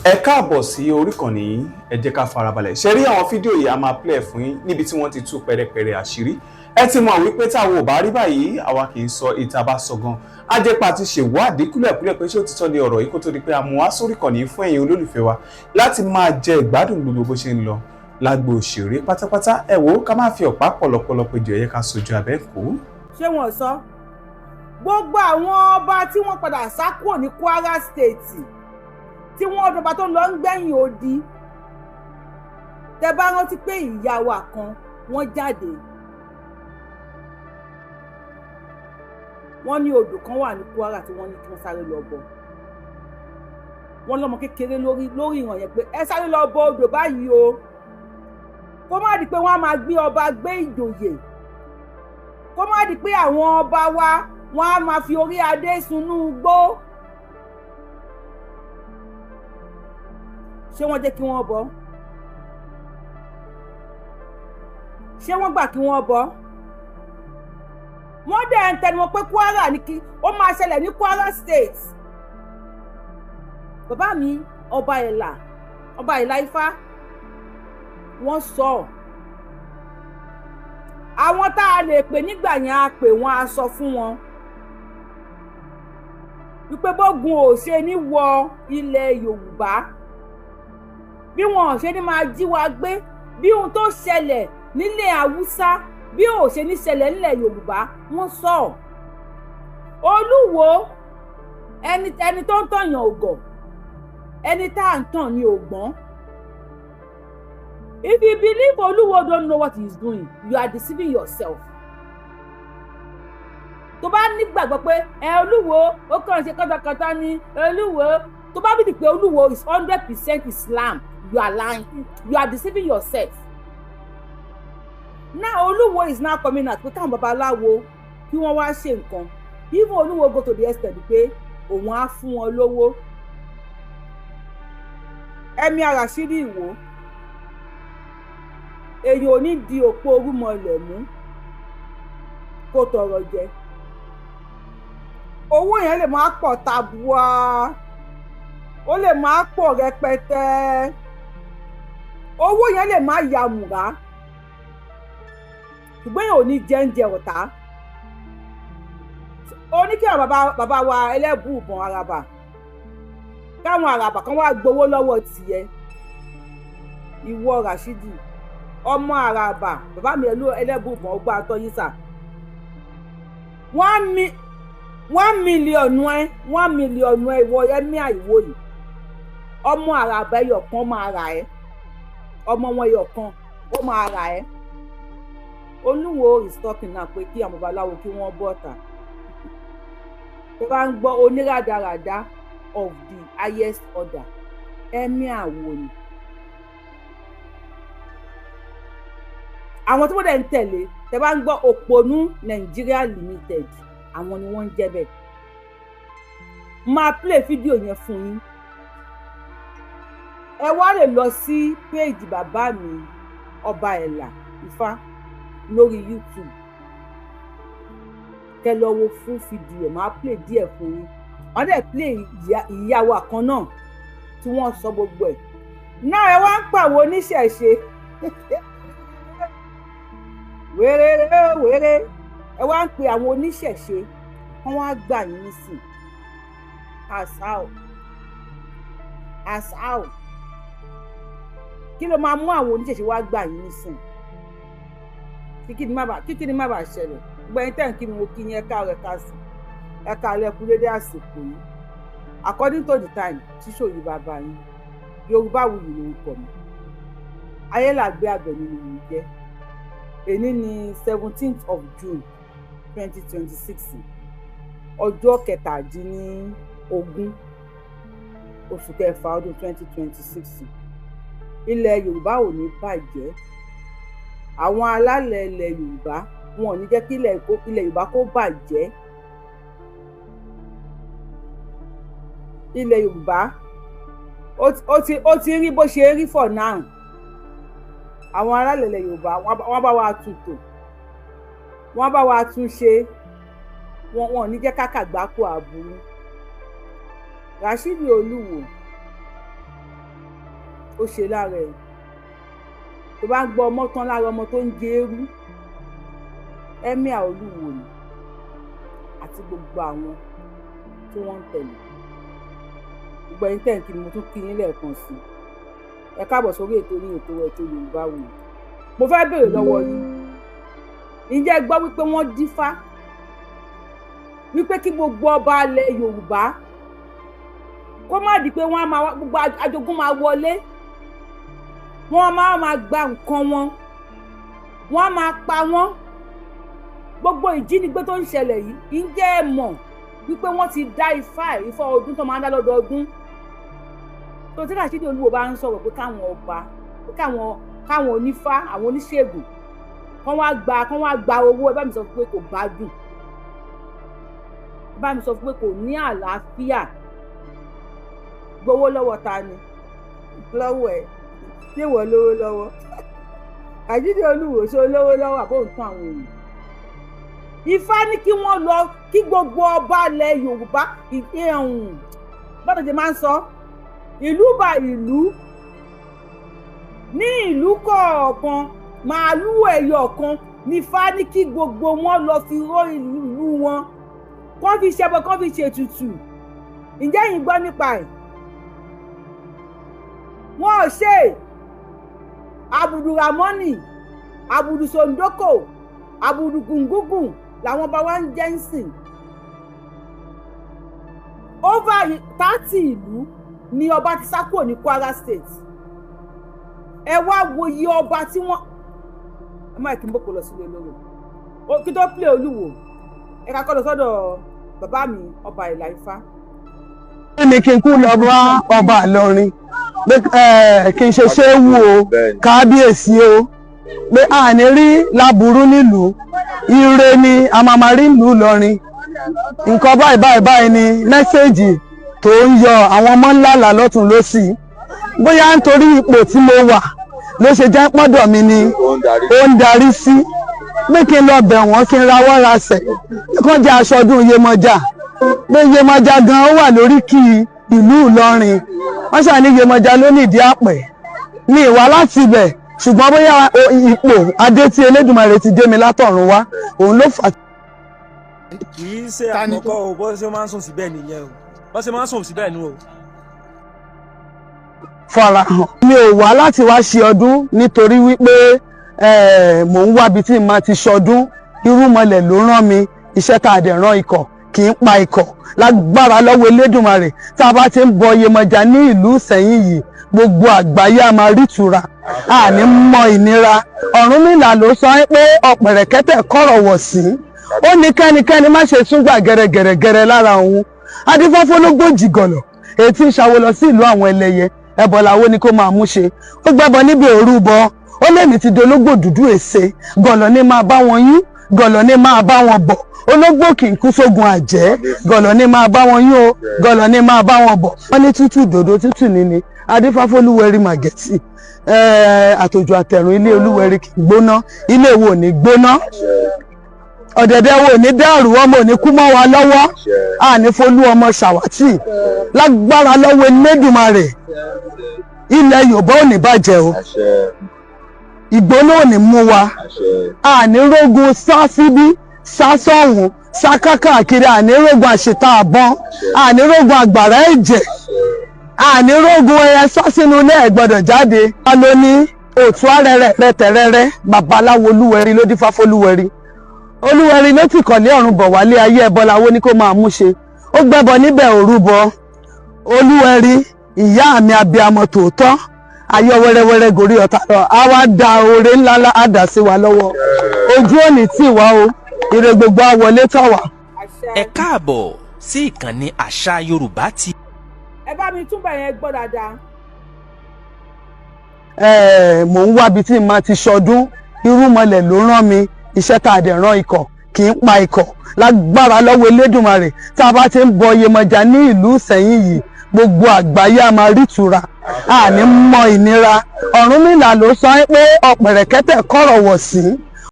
Ẹ káàbọ̀ sí orí ìkànnì yìí. Ẹ jẹ́ ká farabalẹ̀ ṣe rí àwọn fídíò yìí. A máa play fún yín níbi tí wọ́n ti tú pẹ̀rẹ̀pẹ̀rẹ̀ àṣírí. Ẹ ti mọ̀ wípé táwọn ò bá rí báyìí, àwa kì í sọ ìta bá sọ gan. Ajẹ́pà ti ṣèwádìí kúlẹ̀kúlẹ̀ pé ṣé òtítọ́ ni ọ̀rọ̀ yìí, kó tó di pé a mú wá sórí ìkànnì yìí fún ẹ̀yin olólùfẹ́ wa láti máa jẹ ìgbádùn gbogbo bó ṣe ń lọ lágbo òṣèré pátápátá. Ẹ wò ó, ká má fi ọ̀pá pọ̀lọpọ̀lọ péjọ, ẹ̀yẹ ká sojú abẹ́ kó. Ṣé wọn sọ gbogbo àwọn ọba tí wọ́n padà sá kúrò ní Kwara State, tí wọ́n dọba tó lọ ń gbẹ̀yìn odi? Tẹ bá rántí pé ìyá wa kan, wọ́n jáde, wọ́n ní odò kan wà ní Kwara tí wọ́n ní kí wọ́n sáré lọ bọ. Wọ́n lọ́mọ kékeré lórí ìràn yẹn pé ẹ sáré lọ bọ odò báyìí o, kó má di pé wọ́n á máa gbé ọba gbé ìjòyè, kó má di pé àwọn ọba wa wọ́n á máa fi orí adé sunú gbó. Ṣé wọ́n jẹ́ kí wọ́n bọ? Ṣé wọ́n gbà kí wọ́n bọ? Wọ́n dẹ̀ ń tẹnumọ́ pé Kwara ní kí ó máa ṣẹlẹ̀ ní Kwara State. Bàbá mi ọba Ẹ̀là, ọba Ẹ̀là Ifá, wọ́n sọ àwọn tá a lè pè nígbà yẹn, a pè wọ́n, a sọ fún wọn wípé bógun ò ṣe ní wọ ilẹ̀ Yorùbá, bí wọn ò ṣe ní máa jí wa gbé, bí ohun tó ṣẹlẹ̀ nílẹ̀ Haúsá bí ò ṣe ní ṣẹlẹ̀ nílẹ̀ Yorùbá. Wọ́n sọ Olúwo, ẹni tó ń tọ̀yàn ògọ̀, ẹni tá à ń tàn ní ògbọ́n. If you believe Olúwo don't know what he is doing, you are deceiving yourself. Tó bá nígbàgbọ́ pé ẹ Olúwo ó kàn ṣe kọ́tàkọ́tà ní Olúwo, tó bá bìdì pé Olúwo is 100% Islam, you are lying, you are deceiving yourself. Now Olúwo is now coming out pé káwọn babaláwo kí wọ́n wá ṣe nǹkan. Even Olúwo go to the extent pé òun á fún wọn lówó. Emir Rashidi Ìwó, èyàn ò ní di òpó orúmọlẹ̀ mú kó tọrọ jẹ. Owó yẹn lè máa pọ̀ tabua, ó lè máa pọ̀ rẹpẹtẹ, owó yẹn lè máa ya mùrá, ṣùgbọ́n èèyàn ò ní jẹ́ńjẹ ọ̀tá. Ó ní kí àwọn bàbá wa ẹlẹ́bùbọ̀n àràbà, káwọn àràbà kan wá gbowó lọ́wọ́ tiẹ̀. Ìwọ Rashidi ọmọ àràbà, bàbá mi ẹlẹ́bùbọ̀n ọgbà àtọ́yísà, 1 million ẹ, 1 million ẹ. Ìwọ Emir Ìwó yìí, ọmọ àràbà ẹyọ kan máa rà ẹ, ọmọ wọn ẹyọ kan ó máa rà ẹ. Olúwo is talking now pé kí àwọn babaláwo kí wọ́n bọ́ta. Tó bá ń gbọ́ oníràdàràdà of the highest order, Emir Ìwó ni. Àwọn tí wọ́n dẹ̀ ń tẹ̀lé, tẹ́ bá ń gbọ́ Òpònú Nigeria Limited, àwọn ni wọ́n ń jẹ́ bẹ́ẹ̀. Máa play fídíò yẹn fún yín. Ẹ wá lè lọ sí péèjì bàbá mi ọba Ẹ̀là Ifá lórí YouTube, kẹ lọ wo fún fídíò. Máa play díẹ̀ fún yín. Wọ́n dẹ̀ play ìyá wa kan náà tí wọ́n sọ gbogbo ẹ̀ náà. Ẹ wá ń pàwọ́ oníṣẹ̀ṣe wéré wéré, ẹ wá ń pe àwọn oníṣẹ̀ṣe wọ́n wá gbà yín nísìn. As how? As how? Kí ló máa mú àwọn oníṣẹ̀ṣe wá gbà yín nísìn? Kíkí ni má bàa ṣẹlẹ̀. Gbogbo ẹni tẹ́ ń kí mi, mo kí yín, ẹ káàárọ̀, ẹ káàsán, ẹ káalẹ́, kú dédé àsìkò yìí according to the time tí ṣòyí bàbá yín. Yorùbáwùyí lórúkọ mi, Ayélàgbé Àbẹ̀ní ni mò ń jẹ́. Èní ní 17th of June 2026, ọjọ́ 17 oṣù kẹfà ọdún 2026. Ilẹ̀ Yorùbá ò ní bàjẹ́. Àwọn alálẹ̀ ilẹ̀ Yorùbá wọn ò ní jẹ́ kí ilẹ̀ Yorùbá kó bàjẹ́. Ilẹ̀ Yorùbá ó ti rí bó ṣe rí for now. Àwọn alálẹ̀ ilẹ̀ Yorùbá, wọ́n bá wa tutò, wọ́n bá wa tún ṣe. Wọn ò ní jẹ́ kákàgbákò àbúrú. Rashidi Olúwo, Ó ṣe lára ẹ̀. Tó bá ń gbọ́ ọmọ tán lára ọmọ tó ń jẹ eérú, Emir Olúwo ni àti gbogbo àwọn tí wọ́n ń tẹ̀lé. Gbogbo ẹ̀yin tẹ̀ ń kí mi, mo tún kí yín lẹ́ẹ̀kan sí i. Ẹ káàbọ̀ sórí ètò yín, ètò ètò Yorùbá Wuyì. Mo fẹ́ béèrè lọ́wọ́ yín, ǹjẹ́ ẹ gbọ́ wípé wọ́n dífá wípé kí gbogbo ọba ilẹ̀ Yorùbá kó má di pé wọ́n á máa wá, gbogbo ajogun máa wọlé, wọ́n máa gba nǹkan wọn, wọ́n á máa pa wọ́n, gbogbo ìjínigbé tó ń ṣẹlẹ̀ yìí? Ǹjẹ́ ẹ mọ̀ wípé wọ́n ti dá ifá ẹ̀, ifá ọdún tó máa ń dá lọ́dọọdún tó tí Ràṣídì Olúwo bá ń sọ̀rọ̀ pé káwọn ọba, pé káwọn onífá, àwọn oníṣègùn kán wá gba owó? Ẹ bá mi sọ pé kò gbádùn, ẹ bá mi sọ pé kò ní àlàáfíà. Gbowó lọ́wọ́ ta ni? Lọ́wọ́ ẹ̀ ṣé wọ́n lówó lọ́wọ́? Ràṣídì Olúwo, ṣé olówó lọ́wọ́ àbó nǹkan àwọn èèyàn? Ifá ní kí wọ́n lọ kí gbogbo ọba ilẹ̀ Yorùbá, bọ́dọ̀ ṣe máa ń sọ, ìlú bá ìlú, ní ìlú kọ̀ọ̀kan, màálùú ẹyọ kan ní Ifá ní kí gbogbo wọn lọ fi ró ìlú wọn, kán fi ṣẹbọ, kán fi ṣètùtù. Ǹjẹ́ yìí gbọ́ nípa ẹ̀? Wọn ò ṣe. Abudulramoni, Abudusondoko, Abudugungugun làwọn bá wa ń jẹ́ ń sìn. Over 30 ìlú ni ọba ti sá kúrò ní Kwara State. Ẹ wá wo iye ọba tí wọ́n ẹ má kí n bòkó lọ sílé olóró kí tó pílẹ̀. Olúwo, ẹ ká kọ́ lọ sọ́dọ̀ bàbá mi, ọba Ìlà Ifá. Ní kí n kú lọ bá ọba Ìlọrin pé kí n ṣe ṣéwù o, kábíyèsí o, pé a ní rí láburú nílùú, ire ni a máa ma rí nílùú Ìlọrin. Nǹkan báyìí báyìí báyìí ni message tó ń yọ àwọn ọmọ ńlá là lọ́tún lọ́sì. Bóyá nítorí ipò tí mo wà ló ṣe jẹ́ pọ́dọ̀ mi ni ó ń darí sí pé kí n lọ bẹ̀ wọ́n, kí n rawọ́ rasẹ̀ kí wọ́n jẹ́ aṣọ ọdún Yemọja, pé Yemọja gan ó wà lóríkì ìlú Ìlọrin. Wọ́n ṣà ní Yemọja ló ní ìdí àpẹ̀ ní ìwà láti ibẹ̀, ṣùgbọ́n bóyá ipò adé tí Elédùmarè ti dé mi látọ̀run wá, òun ló fà á. Kì í ṣe àkọ́kọ́ o. Bó ṣe máa ń sùn síbẹ̀ nìyẹn o, bó ṣe máa ń sùn síbẹ̀ nù o. Farahàn mi ò wá láti wá ṣe ọdún nítorí wípé mò ń wábi tí n máa ti ṣọdún. Irúnmọlẹ̀ ló rán mi iṣẹ́ tá a dẹ̀ rán ikọ̀ kì í pa ikọ̀. Lágbára lọ́wọ́ Elédùmarè, tá a bá ti ń bọ Yemọja ní ìlú Ìsẹ̀yìn yìí, gbogbo àgbáyé a máa rí ìtura, a ní mọ ìnira. Ọ̀rúnmìlà ló sọ pé ọ̀pẹ̀rẹ̀kẹ́tẹ̀ kọ̀rọ̀ wọ̀ sí, ó ní kẹ́nikẹ́ni má ṣe tún gbà gẹ̀rẹ́gẹ̀rẹ́gẹ̀rẹ́ lára òun. Adífáfólógbòjì gọ̀lọ̀ èyí tí ń ṣàwo lọ sí ìlú àwọn ẹlẹ́yẹ, ẹbọ làwo ni kó máa mú ṣe. Ó gbẹ́bọ níbi òrúbọ, ó lèmi ti dológbò dúdú èsè. Gọ̀lọ̀ ní máa bá wọn yún, gọ̀lọ̀ ní máa bá wọn bọ̀. Ológbò kì í kú sógun àjẹ́. Gọ̀lọ̀ ní máa bá wọn yún o, gọ̀lọ̀ ní máa bá wọn bọ̀. Wọ́n ní tútù dòdò tútù níní adífáfólúwẹ̀rí màgẹ̀tì àtòjò àtẹ̀rùn. Ilé olúwẹ̀rí kì í gbóná, ilé wo ò ní gbóná, ọ̀dẹ̀dẹ̀ wo ò ní dàrú, ọmọ ò ní kú mọ́ wa lọ́wọ́, àní folú ọmọ ṣàwátì. Lágbára lọ́wọ́ Elédùmarè, ilẹ̀ Yorùbá ò ní bàjẹ́ o, ìgbóná ò ní mú wa, àní rógun sá síbí, sá sọ́hùn, sá kákàkiri, àní rógun àṣetà àbọ̀n, àní rógun àgbàrá ẹ̀jẹ̀, àní rógun ẹyẹ sá sínú ilé ẹ̀ gbọ́dọ̀ jáde. Wá ló ní òtún arẹrẹ rẹtẹrẹrẹ. Babaláwo olúwẹ̀rí ló dífá fólúwẹ̀rí. Olúwẹ̀rí ló ti kọ̀lé ọ̀run bọ̀ wálé ayé. Ẹbọ làwo ní kó máa mú ṣe. Ó gbẹ́bọ níbẹ̀ òrúbọ. Olúwẹ̀rí, ìyá mi, abiyamọ tòótọ́, ayọ̀ wẹ́rẹ́wẹ́rẹ́ gorí ọ̀tá lọ. Á wá da oore ńláńlá, á dà sí wa lọ́wọ́. Ojú òní tì wá o, ire gbogbo á wọlé tọ̀ wá. Àṣẹ. Ẹ káàbọ̀ sí ìkànnì Àṣà Yorùbá TV. Ẹ bá mi túbọ̀ yẹn gbọ́ dáadáa. Mò ń wábi tí n máa ti ṣọdún. Irúnmọlẹ̀ ló rán mi iṣẹ́ tá a dẹ̀ rán ikọ̀ kì í pa ikọ̀. Lágbára lọ́wọ́ Elédùmarè, tá a bá ti ń bọ Yemọja ní ìlú Ìsẹ̀yìn yìí, gbogbo àgbáyé a máa rí ìtura, àní mọ ìnira. Ọ̀rúnmìlà ló sọ pé ọ̀pẹ̀rẹ̀kẹ́tẹ̀ kọ̀rọ̀ wọ̀ sí.